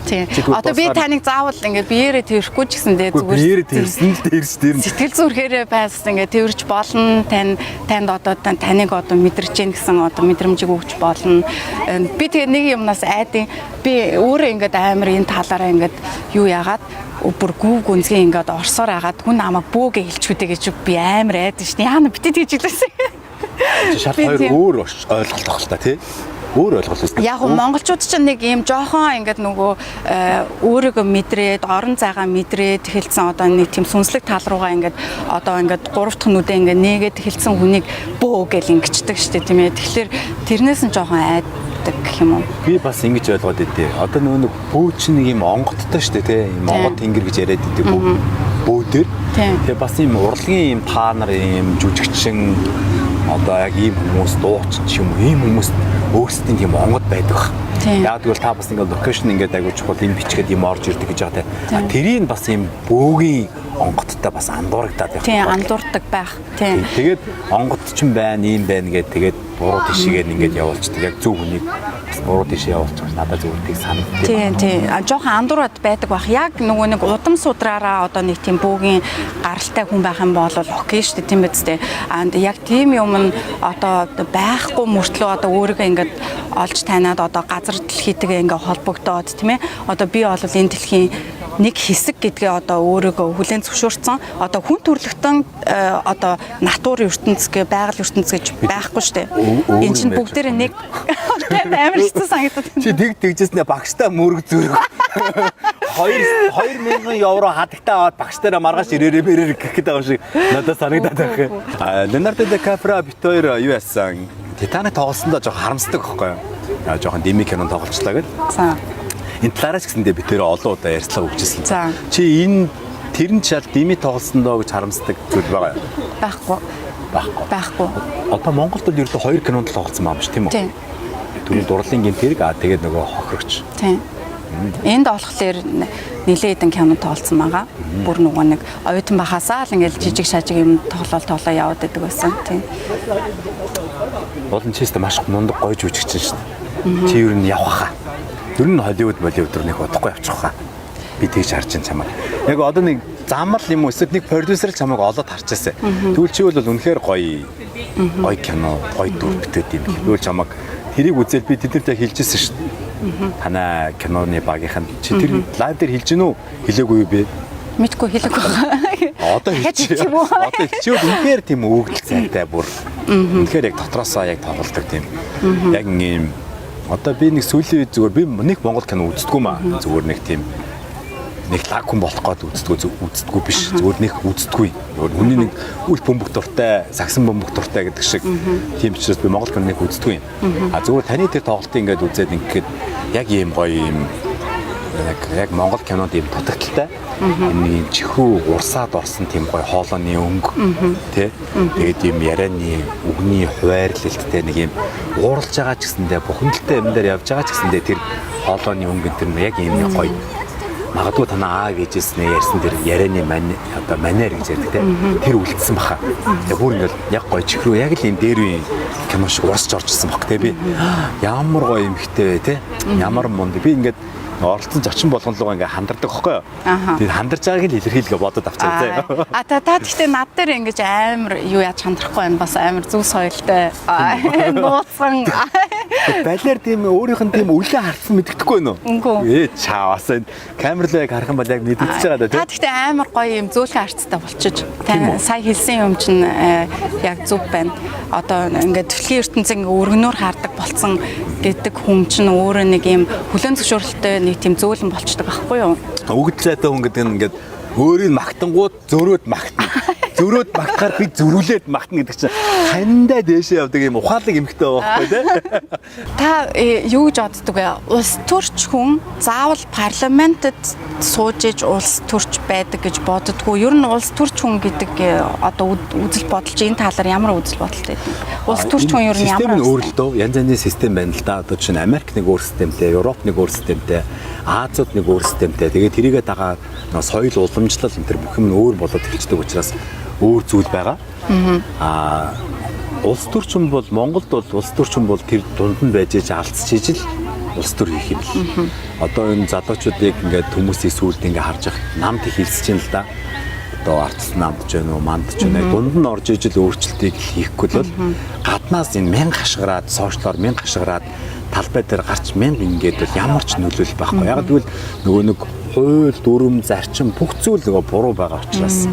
Тийм. Одоо би таныг заавал ингээд биеэрээ тэрвэхгүй ч гэсэндээ зүгээр биеэрээ тэрсэн л дээрс дээр нь сэтгэл зүрхээрээ байсан ингээд тэрвэрч болно. Танд одоо таныг одоо мэдэрч гин гэсэн одоо мэдрэмжийг өгч болно. Би тэгээ нэг юмнаас айдын би өөрөө ингээд амар энэ талаараа ингээд юу яагаад бүр гүв гүнзгий ингээд орсоор агаад хүн намайг бөөгэ хэлчихүүдэ гэж би амар айдсан шин. Яана битээ тэгж хэлсэн. Шал хоёр өөр ойлголт баг л та тий. Өөр ойлголт үстэй. Яг нь монголчууд чинь нэг ийм жоохон ингээд нөгөө өөрийгөө мэдрээд, орон зайгаа мэдрээд эхэлсэн одоо нэг тийм сүнслэг тал руугаа ингээд одоо ингээд гурав дахь нүдээ ингээд нээгээд эхэлсэн хүнийг бөө гэл ингэчдэг штэ тийм ээ. Тэгэхээр тэрнээс нь жоохон айддаг гэх юм уу? Би бас ингэж ойлгоод идэв. Одоо нөгөө нэг бөө чинь нэг ийм онготтой штэ тий. Ийм онгот тэнгэр гэж яриад идэв бөө дээр. Тэгээ бас ийм урлагийн ийм та нар ийм жүжигчин одоо яг ийм хүмүүс дуучин ч юм уу ийм хүмүүс өөрсдийн тийм онгод байдаг баг. Яг тэгвэл та бас ингээд локейшн ингээд айгуу чухал юм бичгээд юм орж ирдэг гэж байгаа те. Тэрийг бас ийм бөөгийн онгодтой бас андуурагдаад байх. Тийм, андуурдаг байх. Тийм. Тэгээд онгод ч юм байна, ийм байна гээд тэгээд буруу тишээгээр ингээд явуулчихдаг. Яг зөв хүнийг бас буруу тишээ явуулчих надад зүгээр тийг санагддаг. Тийм, тийм. Жохон андуураад байдаг байх. Яг нөгөө нэг удам судраараа одоо нэг тийм бөөгийн гаралтай хүн байх юм бол окей шүү дээ, тийм биз дээ. Аа яг тийм юм нь одоо байхгүй мөртлөө одоо өөрийгөө ингээд олж таниад одоо газар дэлхийтэйгээ ингээд холбогдоод тийм ээ. Одоо би бол энэ дэлхийн нэг хэсэг гэдгээ одоо өөрийгөө хүлээн зөвшөөрсөн. Одоо хүн төрлөختөн одоо натур ертөнц гэ байгаль ертөнц гэж байхгүй шүү дээ. Энэ чинь бүгдээрээ нэг амар хэцүү санагдаад. Чи тэг тэгжсэнээ багштай мөрөг зөрөг. 2000 евро хадагтаа аваад багштайраа маргааш ирээрээ мэрээр гэх гээд байгаа юм шиг надад санагдаад байх юм. Леонардо Ди Каприо бит хоёр юу яасан? Титаник тоглосондоо жоох харамсдаг байхгүй юу? Жохон дими кино тоглолцлоо гэд. За. Энэ талаараас гэсэндээ би тэр олон удаа ярьцлага өгчээсэн. Чи энэ тэр нь шал дими тоглосондоо гэж харамсдаг зүйл байгаа юу? Байхгүй. Байхгүй. Одоо Монголд бол ердөө 2 кинонд л тоглосон юм биш тийм үү? Тийм. Түрүүн дурлалын гэмт хэрэг аа тэгээд нөгөө хохирогч. Тийм. Энд болохоор нэлээд хэдэн кино тоглосон байгаа. Бүр нөгөө нэг оюутан байхасаа л ингээл жижиг шажиг юм тоглоол яваад байдаг байсан. Тийм. Болон чист маш мундаг гоё жүжигчин шүү дээ. Чи ер нь явах хаа. Ер нь Холливуд Болливуд руу нэг удахгүй явчих хаа. Би тэгж харж байна чамайг. Яг одоо нэг замал юм уу эсвэл нэг продюсер л чамайг олоод харчихсан. Тэгвэл чи бол үнэхээр гоё гоё кино, гоё дүр бүтээд юм. Би бол чамайг тэрийг үзэл би тэднэртэй хэлжсэн шүү дээ. Танай киноны багийнх нь чи тэр лайв дээр хэлж гин үү? Хэлээгүй юу би? Мэдгүй хэлээгүй байгаа. Одоо хэлчих юм уу? Одоо хэлчихвэл үнэхээр тийм өгдөл зайтай бүр. Үнэхээр яг дотроосоо яг тоглолдог тийм. Яг ийм одоо би нэг сүүлийн үед зүгээр би нэг Монгол кино үздэггүй маа. Зүгээр нэг тийм нэг лаг хүн болох гээд үздэггүй биш. Зүгээр нэг үздэггүй. Зүгээр хүний нэг үл бөмбөг дуртай, сагсан бөмбөг дуртай гэдэг шиг тийм учраас би Монгол кино нэг үздэггүй юм. А зүгээр таны тэр тоглолтыг ингээд үзээд ингээд яг ийм гоё юм яг Монгол кинонд ийм дутагдaltaй. Энэ чихүү урсаад орсон тийм гоё хоолойны өнгө тий. Тэгээд ийм ярианы үгний хуваарлалттай нэг ийм ууралж байгаа ч гэсэндээ бухимдалтай юм дээр явж байгаа ч гэсэндээ тэр хоолойны өнгө энэ тэр яг ийм нэг гоё. Магадгүй танаа аав ээжээснээ ярьсан тэр ярианы одоо манер гэж ярьдаг тий. Тэр үлдсэн баха. Тэгээ бүр ингээл яг гоё чихрүү яг л ийм дээр үеийн кино шиг урсч орж ирсэн баг тий би. Ямар гоё юм хтэй вэ тий. Ямар мунд би ингээд Оролцсон зочин болгон руугаа ингээ хандардаг байхгүй юу? Тэгээд хандарч байгааг л илэрхийлгээ бодод авчаа заяа. А та гэхдээ над дээр ингэж амар юу яаж хандрахгүй байна. Бас амар зүг соёлтой. Нууцсан. Балиар тийм өөрийнх нь тийм үлээ хартсан мэддэхгүй байна уу? Үгүй. Чаа бас энэ камер руу яг харах юм бол яг мэдчихэж байгаа да тийм. Та гэхдээ амар гоё юм зөөлхөн харцтай болчих. Та сая хэлсэн юм чинь яг зөв байна. Одоо ингээд дэлхийн ертөнцийн өргөнөөр хардаг болцсон гэдэг хүн чинь өөрөө нэг юм хүлээн зөвшөөрөлтөй нэг тийм зөөлөн болчдөг байхгүй юу? Өгдөлзайтай хүн гэдэг нь ингээд өөрийг магтангууд зөрөөд магтана. Зөрөөд магтахаар би зөрүүлээд магтана гэдэг чинь хандаа дээшээ явдаг юм ухаалаг эмхтэй байгаа байхгүй тий. Та юу гэж боддог вэ? Улс төрч хүн заавал парламентэд сууж иж улс төрч байдаг гэж боддгоо. Ер нь улс төрч хүн гэдэг одоо үзэл бодол чи энэ талаар ямар үзэл бодолтой байдаг? Улс төрч хүн ер нь ямар систем нь өөр л дөө. Янз янзын систем байна л да. Одоо чинь Америк нэг өөр системтэй, Европ нэг өөр системтэй, Азиуд нэг өөр системтэй. Тэгээд тэрийгээ дагаа соёл уламжлал энэ төр бүх юм өөр болоод эхэлждэг учраас өөр зүйл байгаа. Аа улс төрчин бол Монголд бол улс төрчин бол тэр дунд нь байж иж алдчихж ижил улс төр хийх юм л. Одоо энэ залуучуудыг ингээд хүмүүсийг сүулт ингээд харж явах намд их хэлсэж байна л да. Одоо артс намд ч байна уу, манд ч байна. Дунд нь орж ижил өөрчлөлтийг хийхгүй л бол гаднаас энэ мянга хашгираад, сошиалор мянга хашгираад талбай дээр гарч мянга ингээд бол ямар ч нөлөөлөл байхгүй. Яг тэгвэл нөгөө нэг хууль, дүрм, зарчим бүх зүйл нөгөө буруу байгаа учраас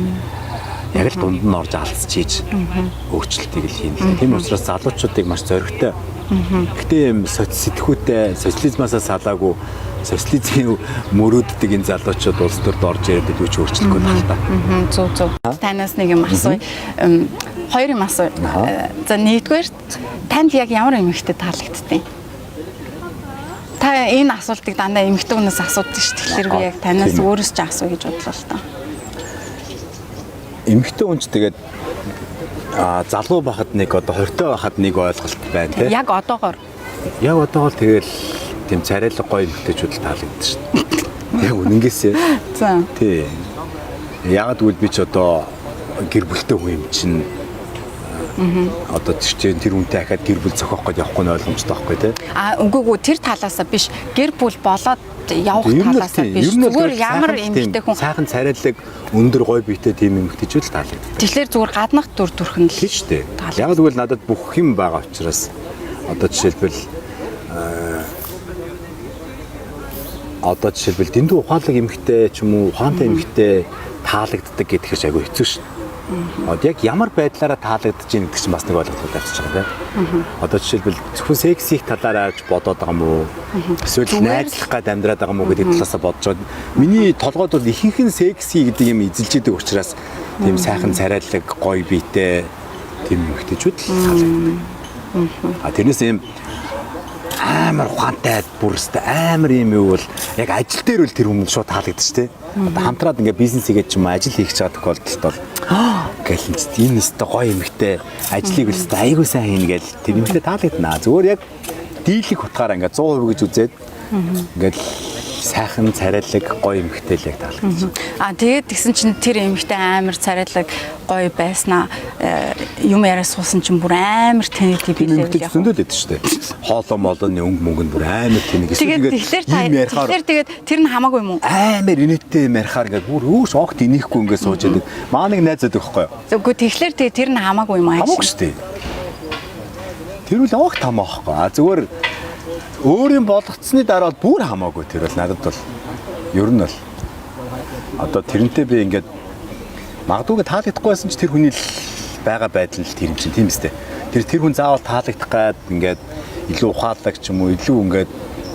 яг л дунд нь орж алдчихийж өөрчлөлтийг л хийнэ л. Тийм учраас залуучуудыг маш зоригтой. Гэтэ юм соц сэтгүүтэй социализмаасаа салаагүй социализмын мөрөөддөг энэ залуучууд улс төрд орж ирээд илүү ч өөрчлөхгүй л та. Зөв зөв. Танаас нэг юм асууя. Хоёр юм асууя. За нэгдүгээр танд яг ямар эмэгтэй таалагддیں۔ Та энэ асуултыг дандаа эмэгтэй хүнээс асуудаг шүү дээ. Тэгэхээр би яг танаас өөрөөс ч асууя гэж бодлоо л та. Эмэгтэй хүн ч тэгээд залуу байхад нэг одоо 20-той байхад нэг ойлголт байна тий. Яг одоогоор. Яг одоогоор тэгэл тийм царайлаг гоё эмэгтэйчүүд л таалагддаг шүү дээ. Яг үнэнгээсээ. За. Тий. Яг тэгвэл би ч одоо гэр бүлтэй хүн юм чинь. Одоо чинь тэр хүнтэй ахаад гэр бүл зохиох гээд явахгүй нь ойлгомжтой байхгүй тий. А үгүй тэр талаасаа биш. Гэр бүл болоод явах талаасаа биш. Зүгээр ямар эмэгтэй хүн сайхан царайлаг өндөр гоё биетэй тийм эмэгтэйчүүд л таалагддаг. Тэгэхээр зүгээр гаднах дүр төрх нь л тийм шүү дээ. Яг тэгвэл надад бүх юм байгаа учраас одоо жишээлбэл дэндүү ухаалаг эмэгтэй ч юм уу ухаантай эмэгтэй таалагддаг гэдгээр ч айгүй хэцүү шүү дээ. Одоо яг ямар байдлаараа таалагдж ийн гэдэг чинь бас нэг ойлголт авчиж байгаа тийм. Одоо жишээлбэл зөвхөн сексийг талаараа бодоод байгаа юм уу? Эсвэл найзлах гад амьдраад байгаа юм уу гэдэг талаасаа бодож байгаа. Миний толгойд бол ихэнх нь секси гэдэг юм эзэлж идэг учраас тийм сайхан царайлаг, гоё биетэй тийм эмэгтэйчүүд л таалагддаг. А тэрнээс юм амар ухаантай бүр өстэй амар юм юу бол яг ажил дээр бол тэр хүмүүс шууд таалагдчих тий. Одоо хамтраад ингээ бизнес хийгээд ч юм ажил хийх гэж байгаа тохиолдолд бол гэл энэ өстэй гоё эмэгтэй ажлыг өстэй айгүй сайн хийнэ гэл тэр эмэгтэй таалагдана. Зүгээр яг дийлэх утгаараа ингээ 100% гэж үзээд ингээд сайхан царайлаг гоё эмэгтэй л яг таалагдчих. А тэгээд тэгсэн чинь тэр эмэгтэй амар царайлаг гоё байснаа юм яриа суусан чинь бүр амар тэнэг тийм эмэгтэй зөндөл өгдөө шүү дээ. Хоолоо молооны өнгө мөнгө нь бүр амар тэнэг. Тэгэхээр тэгээд тэр нь хамаагүй юм уу? Амар инээдтэй юм ярихаар ингээд бүр өөш огт инехгүй ингээд сууж байдаг. Маа нэг найз байдаг байхгүй юу? Үгүй тэгэхээр тэгээд тэр нь хамаагүй юм аа. Хамаагүй шүү дээ. Тэр үл огт хамаахгүй. А зүгээр өөрийн болгоцсны дараа бол бүр хамаагүй тэр бол надад бол ер нь бол одоо тэрнтэй би ингээд магадгүй таалагдахгүй байсан ч тэр хүний л байгаа байдал нь тэр юм чинь тийм үстэй. Тэр хүн заавал таалагдах гад ингээд илүү ухаалаг ч юм уу илүү ингээд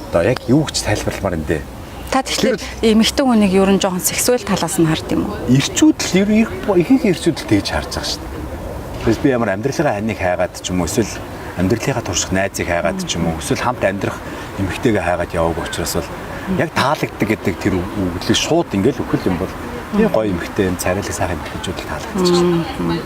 одоо яг юу гэж тайлбарламаар юм дээ. Та тэгэхээр эмэгтэй хүнийг ер нь жоохон сексуал талаас нь хард юм уу? Ирчүүд л ер нь ихэнх ирчүүд л тэгж харж байгаа шүү дээ. Тэгээс би ямар амьдралынхаа ханыг хайгаад ч юм уу эсвэл амьдралынхаа турших найзыг хайгаад ч юм уу эсвэл хамт амьдрах эмэгтэйгээ хайгаад яваагүй учраас бол яг таалагддаг гэдэг тэр үглийг шууд ингээл өгөх юм бол тийм гоё эмэгтэй юм царайлаг сайхан эмэгтэйчүүд л таалагдчих шээ.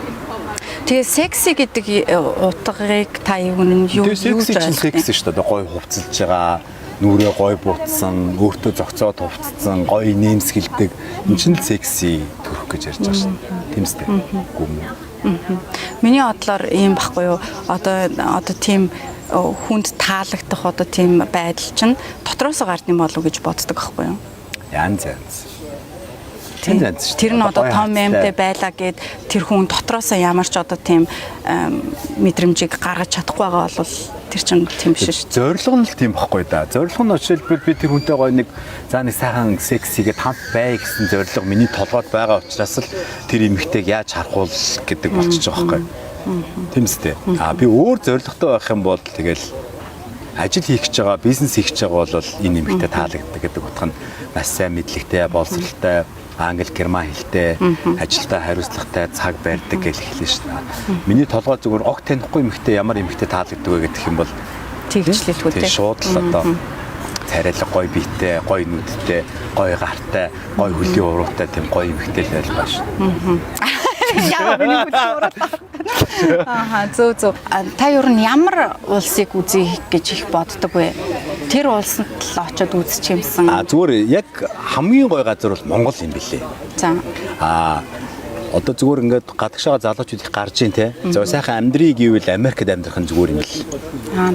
Тэгээ секси гэдэг утгыг та юу нь юу юу гэж секси шүү дээ. Гоё хувцалж байгаа, нүрээ гоё буутсан, өөртөө зохицоод хувцсан, гоё нэмсгэлдэг. Энэ чинь л секси төрөх гэж ярьж байгаа шүү дээ. Тийм үстэй. Гүм. Миний бодлоор ийм байхгүй юу? Одоо тийм хүнд таалагдах одоо тийм байдал чинь дотроосоо гард юм болов уу гэж боддог байхгүй юу? Янз янз. Янз янз шүү. Тэр нь одоо том эмтэй байлаа гэд тэр хүн дотроосоо ямар ч одоо тийм мэдрэмжийг гаргаж чадахгүй байгаа бол тэр чинь тийм биш шүү. Зорилго нь л тийм бохгүй да. Зорилго нь жишээлбэл би тэр хүнтэй гоё нэг за нэг сайхан секс хийгээд хамт бай гэсэн зорилго миний толгойд байгаа учраас л тэр эмэгтэйг яаж харах уу гэдэг болчихж байгаа байхгүй. Тийм үстэй. А би өөр зорилготой байх юм бол тэгэл ажил хийх гэж байгаа, бизнес хийх гэж байгаа бол энэ эмэгтэй таалагддаг гэдэг утга нь маш сайн мэдлэгтэй, боловсралтай, англи, герман хэлтэй, ажилдаа хариуцлагатай, цаг барьдаг гэж хэлнэ шүү дээ. Миний толгой зүгээр огт танихгүй эмэгтэй ямар эмэгтэй таалагддаг вэ гэх юм бол тэгжлэлгүй тийм шууд л одоо царайлаг гоё биетэй, гоё нүдтэй, гоё гартай, гоё хөлийн уруутай тийм гоё эмэгтэй л байлгаа шүү. Яа миний хөлийн уруутай. Ааха зөв зөв. Та ер нь ямар улсыг үзье гэж их боддог вэ? Тэр улсанд л очиод үзчих юмсан. А зүгээр яг хамгийн гоё газар бол Монгол юм билээ. За. А одоо зүгээр ингээд гадагшаага залуучууд их гарч ийн те. Зөв сайхан амьдрыг гэвэл Америкт амьдрах нь зүгээр юм л.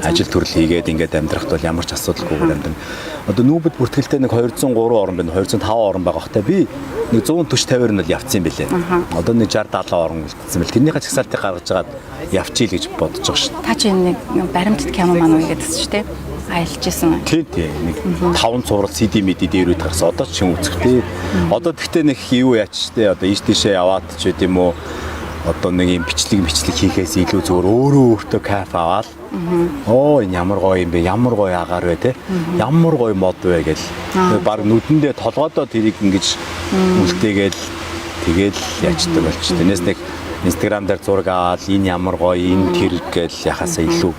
Ажил төрөл хийгээд ингээд амьдрахт бол ямар ч асуудалгүйгээр амьдрна. Одоо нүүбэд бүртгэлтэй нэг 203 орн байна, 205 орн байгаа хэ. Би нэг 140 50-аар нь бол явцсан юм билээ. Одоо нэг 60 70 орн үлдсэн бэл. Тэрнийхээ чагсаалтыг гаргаж агаад явчихъя л гэж бодож байгаа шүү. Та чи нэг баримтат кино маань үгээд гэсэн шүү дээ. Аялж исэн. Тий, тий. Нэг 5 цуврал CD мэд дээр үед гарсан. Одоо ч юм үзэх тий. Одоо тэгтээ нэг юу яач тий. Одоо ийш тийшээ яваад ч үт юм уу. Одоо нэг юм бичлэг хийхээс илүү зүгээр өөрөө өөртөө кайф аваад. Оо энэ ямар гоё юм бэ? Ямар гоё агаар вэ те? Ямар гоё мод вэ гэл. Баг нүдэндээ толгойдоо тэрийг ингэж үлдээгээл тэгэл яачдаг болчих. Тэрнээс нэг Instagram дээр зураг аваад энэ ямар гоё, энэ тэр гэл яхаасаа илүү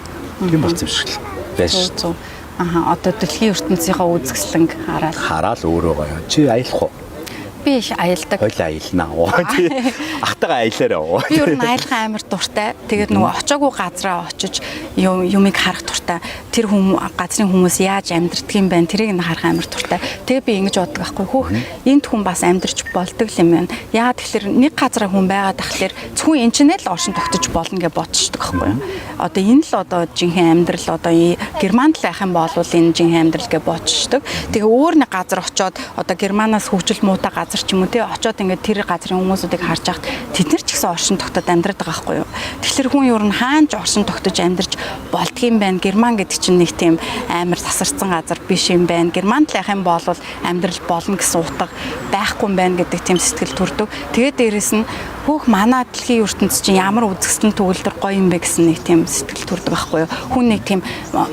тийм болсон юм шиг л байж шүү. Аха одоо дэлхийн ертөнцийнхөө үзэсгэлэнг хараад. Хараал өөрөө гоё. Чи аялах уу? Би их аялдаг. Хойл аялнаа. Тий. Ахтайгаа аялаарай. Би ер нь аялах амар дуртай. Тэгээд нөгөө очоогүй газраа очиж юмыг харах дуртай. Тэр хүм газрын хүмүүс яаж амьдрдаг юм бэ? Тэрийг нь харах амар дуртай. Тэгээд би ингэж боддог байхгүй. Хөөх энд хүн бас амьдрч болдог юм байна. Яагаад тэгэхээр нэг газараа хүн байгаад тахлаар зөвхөн эн чинь л оршин тогтож болно гэж бодчихдог байхгүй юу? Одоо энэ л одоо жинхэнэ амьдрал одоо Германд л байх юм бол энэ жинхэнэ амьдрал гэж бодчихдог. Тэгээ өөр нэг газар очоод одоо Германаас хөгжил муутай газар ч юм уу те очоод ингээд тэр газрын хүмүүсүүдийг харж байхад тэд нар ч гэсэн оршин тогтоод амьдраад байгаа байхгүй юу. Тэгэхээр хүн ер нь хаан ч оршин тогтож амьдарч болдгийм байна. Герман гэдэг чинь нэг тийм амар тасарсан газар биш юм байна. Германд л явах юм бол амьдрал болно гэсэн утга байхгүй юм байна гэдэг тийм сэтгэл төрдөг. Тэгээд дээрэс нь хөөх манай дэлхийн ертөнц чинь ямар үзэсгэлэн төгөлдөр гоё юм бэ гэсэн нэг тийм сэтгэл төрдөг байхгүй юу. Хүн нэг тийм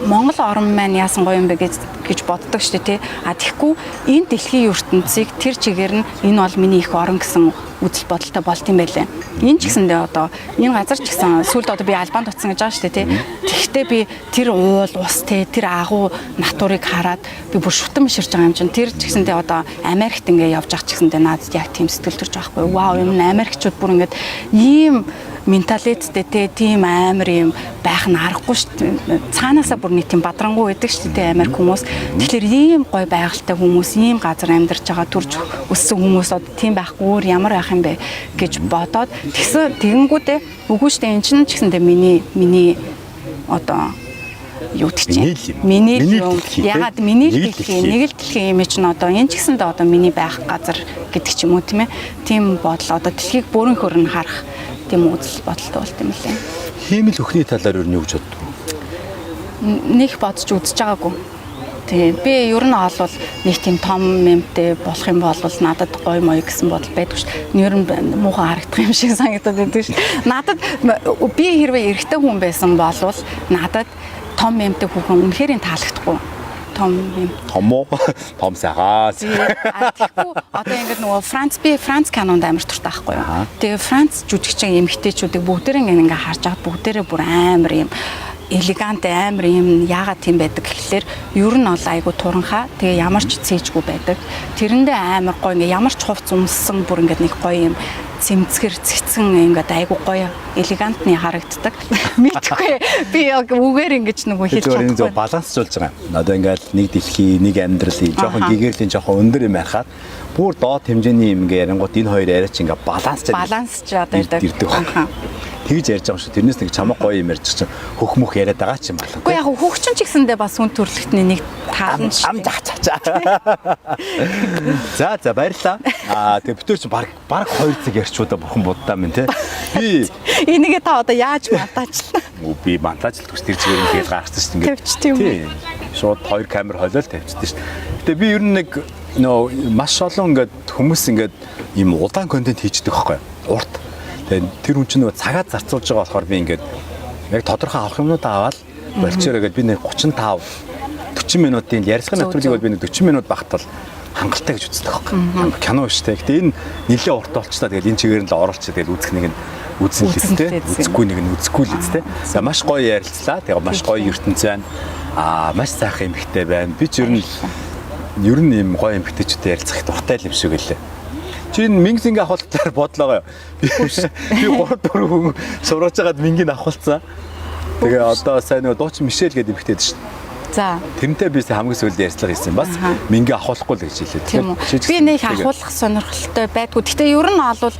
Монгол орн маань яасан гоё юм бэ гэж боддог шүү дээ тий. А тэгэхгүй энэ дэлхийн ертөнцийг тэр чигээр нь энэ бол миний их орн гэсэн үзэл бодолтой болт юм байлээ. Энэ ч гэсэндээ одоо энэ газар ч гэсэн сүүлд одоо би Албанд очсон гэж байгаа шүү дээ тий. Тэгэхдээ би тэр уул ус тий тэр агуу натурыг хараад би бүр шүтэн биширч байгаа юм чинь. Тэр ч гэсэндээ одоо Америкт ингээ явж байгаа ч гэсэндээ надад яг тийм сэтгэл төрж байгаа байхгүй. Вау юм Америкчууд бүр ингээд ийм менталитеттэй те тийм амар юм байх нь аргагүй шүү дээ. Цаанаасаа бүр нэг тийм бадрангуй байдаг шүү дээ Америк хүмүүс. Тэгэхээр ийм гоё байгальтай хүмүүс, ийм газар амьдарч байгаа төрж өссөн хүмүүс одоо тийм байхгүй өөр ямар байх юм бэ гэж бодоод тэгсэн тэгэнгүүтээ үгүй шүү дээ эн чинь ч гэсэндээ миний одоо юу гэдэг чинь миний юм ягаад миний дэлхий нэг л дэлхийн юм чинь одоо энэ ч гэсэндээ одоо миний байх газар гэдэг ч юм уу тийм ээ. Тийм бодол одоо дэлхийг бүрэн хөрн харах тийм үзэл бодолтой болт юм лээ. Хиймэл өхний талаар юу гэж боддог вэ? Нэг бодож үзэж байгаагүй. Тийм би ер нь олвол нэг тийм том мемтэй болох юм бол надад гоё моё гэсэн бодол байдаг шүү. Ер нь муухай харагдах юм шиг санагдаад байдаг шүү. Надад би хэрвээ эрэгтэй хүн байсан болвол надад том мемтэй хүүхэн үнэхээр таалагдахгүй. Том юм. Том уу? Том сайгаа. Тэгэхгүй одоо ингээд нөгөө Франц би Франц кинонд амар дуртай байхгүй юу. Тэгээ Франц жүжигчин эмэгтэйчүүдийг бүгдээрээ ингээд харж байхад бүгдээрээ бүр амар юм элегант амар юм яагаад тийм байдаг гэхлээр ер нь бол айгу туранхаа тэгээ ямар ч цээжгүй байдаг. Тэрэндээ амар гоё ингээд ямар ч хувц өмссөн бүр ингээд нэг гоё юм цэмцгэр цэцэн ингээд айгу гоё элегантны харагддаг. Мэдхгүй би яг үгээр ингэж нөгөө хэлж чадахгүй. Зөв балансжуулж байгаа юм. Одоо ингээд нэг дэлхий, нэг амьдрал жоохон гэгэрлийн жоохон өндөр юм ярихад бүр доод хэмжээний юм ингээ ярингууд энэ хоёр яриач ингээ балансчаад байдаг. Тэгж ярьж байгаа юм шүү. Тэрнээс нэг чамаа гоё юм ярьж чинь хөх мөх яриад байгаа ч юм байна. Үгүй яг хөгчин ч гэсэндээ бас хүн төрөлхтний нэг тал нь шүү. Ам зах. За за баярлаа. Тэгээ бид нар чинь баг 2 цаг ярьчудаа бурхан буддаа минь те. Би энийгээ та одоо яаж монтажлаа? Би монтажлах гэж тэр чигээр нь тэгэл гаргасан шүү дээ. Тавьчих юм. Тий. Шууд 2 камер холиол тавьчихсан шүү дээ. Гэтэ би ер нь нэг нөө маш олон ингээд хүмүүс ингээд ийм удаан контент хийждэг байхгүй юу? Урт. Тэгээ тэр хүн чинь нөгөө цагаа зарцуулж байгаа болохоор би ингээд яг тодорхой авах юмнуудаа аваад болчоорой гэдээ би нэг 35 40 минутын ярилцлагын нэвтрүүлгийг бол би нэг 40 минут багтал хангалттай гэж үздэг байхгүй. Кино биш те. Гэтэ энэ нэлээ урт болчлаа. Тэгэл энэ чигээр нь л оруулчих. Тэгэл үзэх нэг нь үзэн л те. Үзэхгүй нэг нь үзэхгүй л те. За маш гоё ярилцлаа. Тэгээ маш гоё ертөнц байна. Маш сайхан эмэгтэй байна. Би ч ер нь ийм гоё эмэгтэйчүүдтэй ярилцах дуртай юм шиг байлаа. Чи энэ мөнгө зингээ авахлаар бодлоо. Би 3 4 хүн сургаж байгаад мөнгийг авахулсан. Тэгээ одоо сайн нөгөө дуучин Мишель гэдэг эмэгтэй шүү дээ. За. Тэрнтэй би хамгийн сүүлд ярьцлага хийсэн. Бас мөнгө авахулахгүй л гэж хэлээ. Тэгэхээр би нэг авахулах сонирхолтой байдгүй. Гэтэ ер нь бол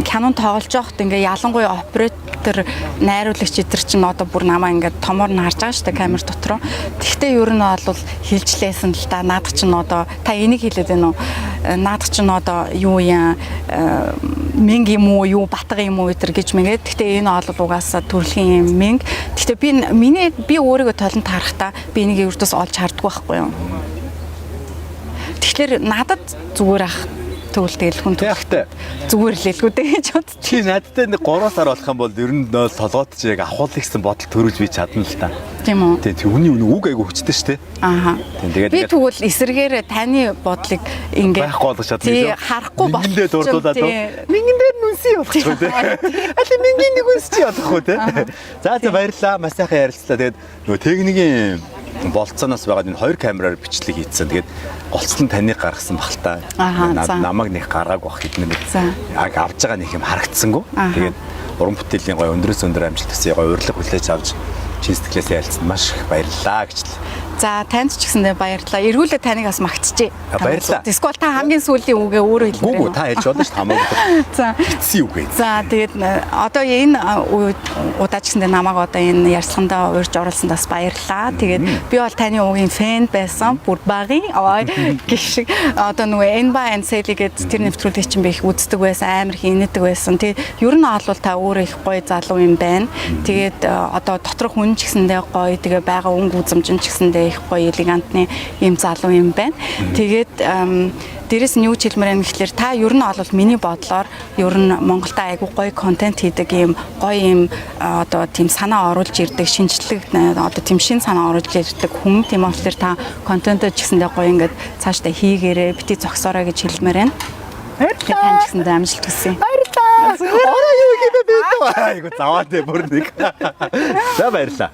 кинон тоглож байхад ингээ ялангуяа оператор найруулагч эдэр чинь одоо бүр намаа ингээ томор нь харж байгаа шүү дээ камер дотор. Тэгтээ ер нь бол хилжлээсэн л да. Наадах чинь одоо та энийг хэлээд байна уу? Наадах чинь одоо юу яа мэнг юм уу юу батга юм уу өтер гэж мэнгээд. Гэтэ энэ бол угаасаа төрөлхийн юм мэнг. Гэтэ би миний би өөрийгөө толонд харахтаа би энийг ердөөс олж хардггүй байхгүй юу. Тэгэхээр надад зүгээр ах тэгвэл тэгэл хүн төрөлхтэй зүгээр л хэлгүү дээ гэж бодчих. Чи надтай нэг 3 сар болох юм бол ер нь толгойд чи яг авахулах гэсэн бодол төрүүлж би чадна л та. Тийм үү? Тийм, түүний үг айгу хүчтэй шүү дээ. Ааха. Тийм, тэгээд би тэгвэл эсэргээр таны бодлыг ингээ байхгүй болгож чадна гэж. Харахгүй болох. Мингэн дээр дурдуулаад уу? Мингэн дээр нь үнсэн явах уу те. Аль мингийн нэг үнс чи явах уу те. За за баярлалаа. Маш сайхан ярилцлаа. Тэгээд нөгөө техникийн болцооноос байгаад энэ 2 камераар бичлэг хийцэн. Тэгээд голцлон таныг гаргасан бах л та. Намайг нэг гаргааг бах хэдэн нэг. Яг авж байгаа нэг юм харагдсангүй. Тэгээд уран бүтээлийн гоё өндрөөс өндөр амжилт хүсье. Гоё урилга хүлээж авч чин сэтгэлээс ярилцсан. Маш их баярлалаа гэж л. За танд ч гэсэндээ баярлалаа. Эргүүлээ таныг бас магтчихъя. Баярлалаа. Эсвэл та хамгийн сүүлийн үгээ өөрөө хэлмээр байна. Үгүй та хэлж болно шүү дээ хамаагүй. За. Эцсийн үгээ. За тэгээд одоо энэ удаа ч гэсэндээ намайг одоо энэ ярилцлагандаа урьж оруулсанд бас баярлалаа. Тэгээд би бол таны угийн фэн байсан. Бүр багын гэх шиг одоо нөгөө Enba and Sally гэдэг тэр нэвтрүүлгийг чинь би их үздэг байсан, амар их инээдэг байсан. Тэгээд ер нь бол та өөрөө их гоё залуу юм байна. Тэгээд одоо доторх хүн ч гэсэндээ гоё, тэгээ байгаа өнгө үзэмж ч гэсэндээ их гоё элегантны ийм залуу юм байна. Тэгээд дээрэс нь юу ч хэлмээр юм гэхлээр та ер нь бол миний бодлоор ер нь Монголд айгүй гоё контент хийдэг ийм гоё ийм одоо тийм санаа оруулж ирдэг шинжлэх одоо тийм шин санаа оруулж ирдэг хүн. Тийм болохоор та контентоо ч гэсэндээ гоё ингээд цаашдаа хийгээрэй, бити зогсоорой гэж хэлмээр байна. Баярлалаа. Тань ч гэсэндээ амжилт хүсье. Баярлалаа. Ороо юу хийбэ би. Айгу заваа дээ бүр нэг. За баярлалаа.